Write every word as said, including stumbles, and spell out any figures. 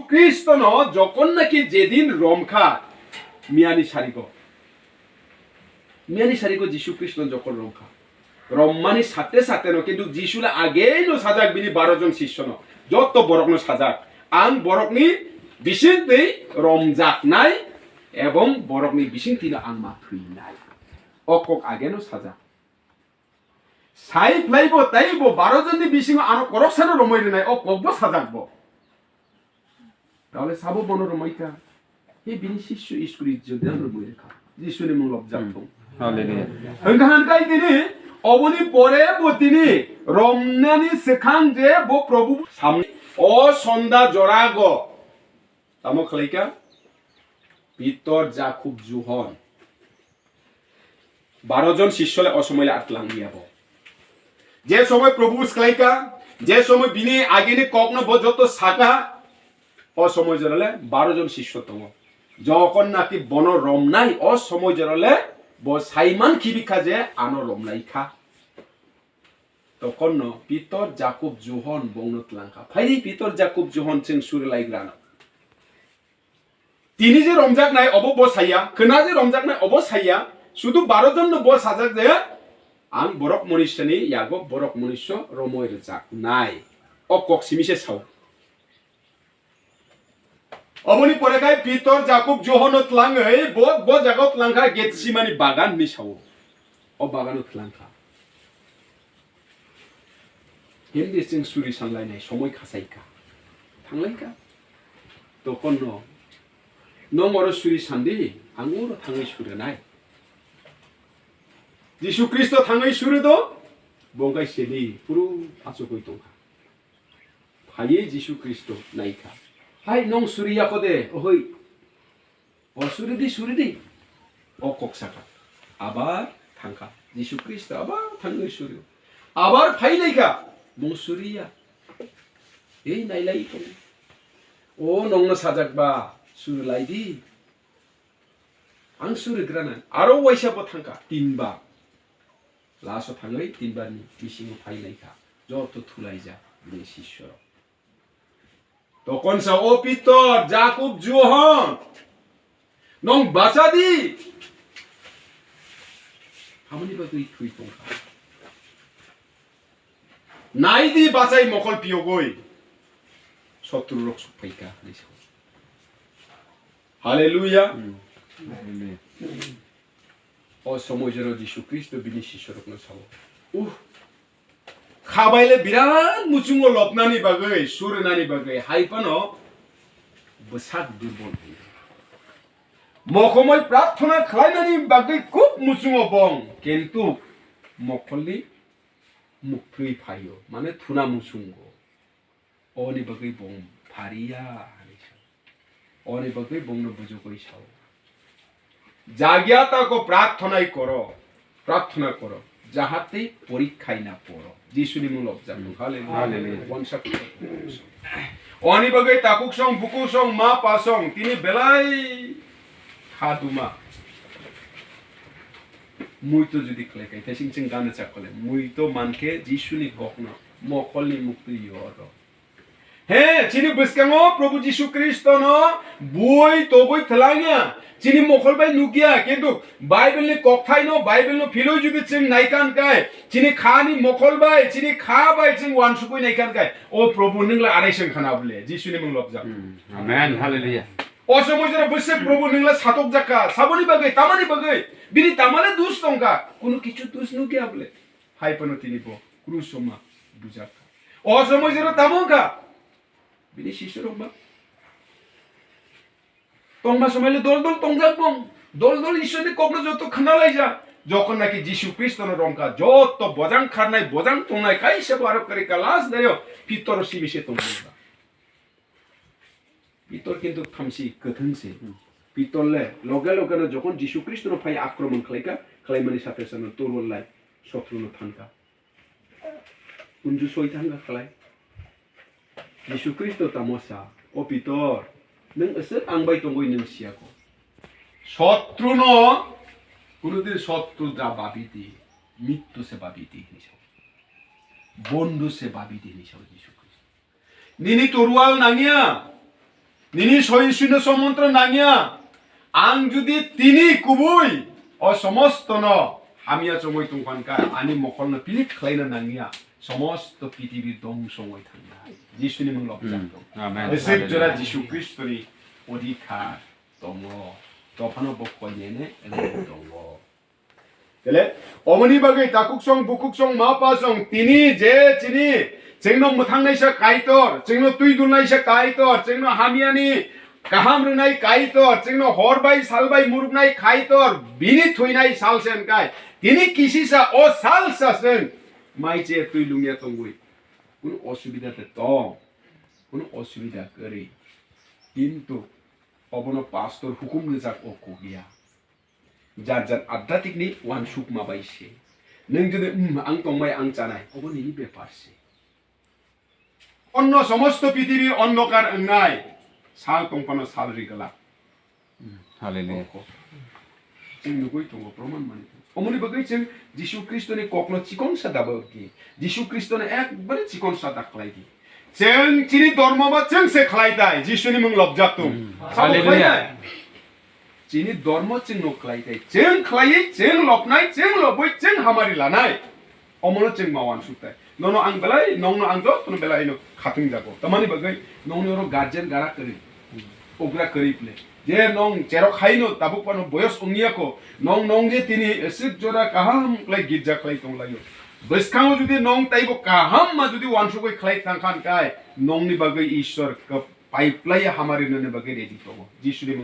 Kristono jokon naki jedin romkha, miyani sarigo. Miyani sarigo Jisu Kristono jokon romkha. Rommani sate sate no, kintu Jisu le agei no sajak bini baro jon sisyo no. Joto borok no sajak. Ang borokni bisingtwi romjaknai ebong borokni bisingtwi no ang ma thwinai. O kok age no sajak. Sai phlai bo, tai bo baro jonni bisingo ano koroksa no romoi rwnai, o kok bo sajak bo. Tale sabo bono romoi kha. He bini sisyo iskuri jodi ano romoi rwkha. Jisuni mung lobjak thung. Hallelujah. Hwnkha hwnkhe tini oboni pore bo tini romnani swkang je bo Probhu samni o sonda jorago tamo khlaikha? Pitor, Jakub, Johon. Baro jon sisyo le o somoi le ar tlang ya bo. Je somoi Probhu swklaikha, je somoi bini agini kokno bo joto sakha, o somoi jora le baro jon sisyo tongo. Jokon naki bono romnai, o somoi jora le bo saiman khibikha je ano romlaikha. Tokonno Pitor, Jakub, Johon bongno tlangkha. Phaidi Pitor, Jakub, Johon chwng suri laigrano. Tini je romjaknai obo bo saya, khwna je romjaknai obo saya, sudu baro jonno bo sajak je, ang borok munisani yago borok munisyo romoi rwjaknai. O kok simi se sao. Oboni pore khai Pitor, Jakub, Johono tlangwi bo, bo jagao tlangkha Getsimani bagan hinwi sao. O bagano tlangkha. Hindi chwng suri sanlainai somoi khasaikha. Thanglaikha. Tokonno, nong oro suri sandi, ang oro thangwi surinai. Jisu Kristo thangwi suri do, bongkai sedi, puru achukwi tongkha. Phaiwi Jisu Kristo naikha. Hai, nong suri yako de, ohoi. O suri di, suri di. O kok saka. Abar thangkha. Jisu Kristo abar thangwi suri. Abar phai laikha. Bung suri ya. Ei nailai tong. O nongno sajak ba, suri lai di. Ang suri grana. Aro waisa bo thangkha. Tinba. Laso thangwi tinbarni bisingo phai laikha. Joto thulaijak bini sisyorok. Tokon sa, "O Pitor, Jakub, Johon, nong bacha di." Hamoni bagwi thwi tongkha. Nai di bachai mokol piyogwi. Sotru rok sokphaikha, hinwi sa. Hallelujah. Hmm. Amen. O somoi jora Jisu Kristo bini sisorokno sao, "Uh, khabai le birat muchungo lopnani bagwi, surinani bagwi, hai phano bwsak durbol hwnwi. Mokhomoi prarthana khlainani bagwi kuk muchungo bong, kintu mokolni muktrwi phaio, mane thuna muchungo." Oni bagwi bong phariya hinwi sa. Oni bagwi bongno bujugwi sao, "Jagya tako prarthonai koro, prarthona koro, jahate porikhai na poro." Jisuni mung lobjak. Hmm. Hallelujah. Hallelujah. Wansa koro. Oni bagwi takhuk song, buku song, ma pa song, tini belai khaduma. Muito jodi khlai khai, thai sing sing gana chak kole. Muito mankhe Jisuni kokno, mokolni muktwi yoro. He, chini bwskango Probhu Jisu Kristono bui tobui thwlangya. Chini mokhol bai nukya, kintu Bible ni kokthaino, Bible no philoi jodi chwng naikan kai, chini kha ni mokhol bai, chini kha bai chwng wansugui naikan kai, "O Probhu, nwng le arai seng khana bole?" Jisuni mung lobjak. Hmm. Amen. Hallelujah. O somoi jora bwswk Probhu nwng le satok jakha, saboni bagwi, tamani bagwi, bini tamale dus tongkha, kunu kichu dus nukya bole. Hai phano tini bo kruso ma bujak kha. O somoi jora tamo kha. Bini sisurok ba tongma somoi le dol dol tongjak bong. Dol dol Ishwarni kokno joto khna laijak. Jokon naki Jisu Kristono romkha, joto bojang kharnai, bojang tongnai, kaisa bo aro kwrwi kha, last dayo Pitor simi se tongjak ba. Pitor kintu thamsi kwthwng se. Hmm. Pitor le loge loge no jokon Jisu Kristono phai akromon khlaikha, khlaimani sate sano torwal lai sotruno thankha. Kunju soi thangkha khlai. Jisu Kristo tamo sa, "O Pitor, nwng aswk ang bai tongwi nwng siya ko? Sotruno, kunudin sotru da babidi, mittu se babidi," hinwi sa. "Bondhu se babidi," hinwi sa Jisu Kristo. Nini torwal nangya, Nini soi suino somontro nangya. Ang judi tini kubui o somostono hamya chongwi tongphankha, ani mokolno pilik khlaina nangya. Somosto pitibi dongso wngwi thangya. Jisuni mung lobjak tong. Amen. Esek jora Hallelujah. Jisu Kristoni odhikar tongo. Tophano bo koinene tongo. Tele, omoni bagwi takuksong, bukuksong, mapasong, tini je chini, chengno mwthangnaisa Kaitor, chengno twi dulnaisa Kaitor, chengno hamyani kaham rwnai Kaitor, chengno hor bai sal bai muruknai Kaitor, bini thwinai sal sen kai. Tini kisisa o sal sa sen, mai che twi lungya tongwi. Kunu osubida te tong, kunu osubida kwrwi. Kintu obono pastor hukum rijak o kok ya. Jat jat adhatikni wansukma bai se. Nwng jodi, "Hmm, ang tongmai, ang chanai," obo nini bepar se. Onno somosto pitibi onnokar wngnai, sal tongphano sal ri glak. Hallelujah. Oko. Chwng nugwi tongo, proman mani tongo. Omoni bagwi chwng Jisu Kristoni kokno chikon sa daba di. Jisu Kristoni ekbare chikon sa da khlai di. Chwng chini dormo ba chwng se khlai dai, Jisuni mung lobjak tung. Hmm. Sabo Hallelujah. Khlai dai. Chini dormo chwngno khlai tai. Chwng khlaiwi, chwng lobnai, chwng lobwi, chwng hamari lanai. Omono chwng ma wansuk tai. Nono ang belai, nongno ang jotono belai no khatung jago. Tamani bagwi nongni oro guardian gara kwrwi. Ugra kwrwi phle. Je nong cherok haino tabuk pano boyos wngyako. Nong, nong je tini eswk jora kaham khlai girja khlai tonglaio. Bwskango jodi nong taibo kaham ma jodi wansugwi khlai thangkhan kai, nongni bagwi Ishwar kap-, paiplai hamari nani bagwi ready tongo. Jisuni mung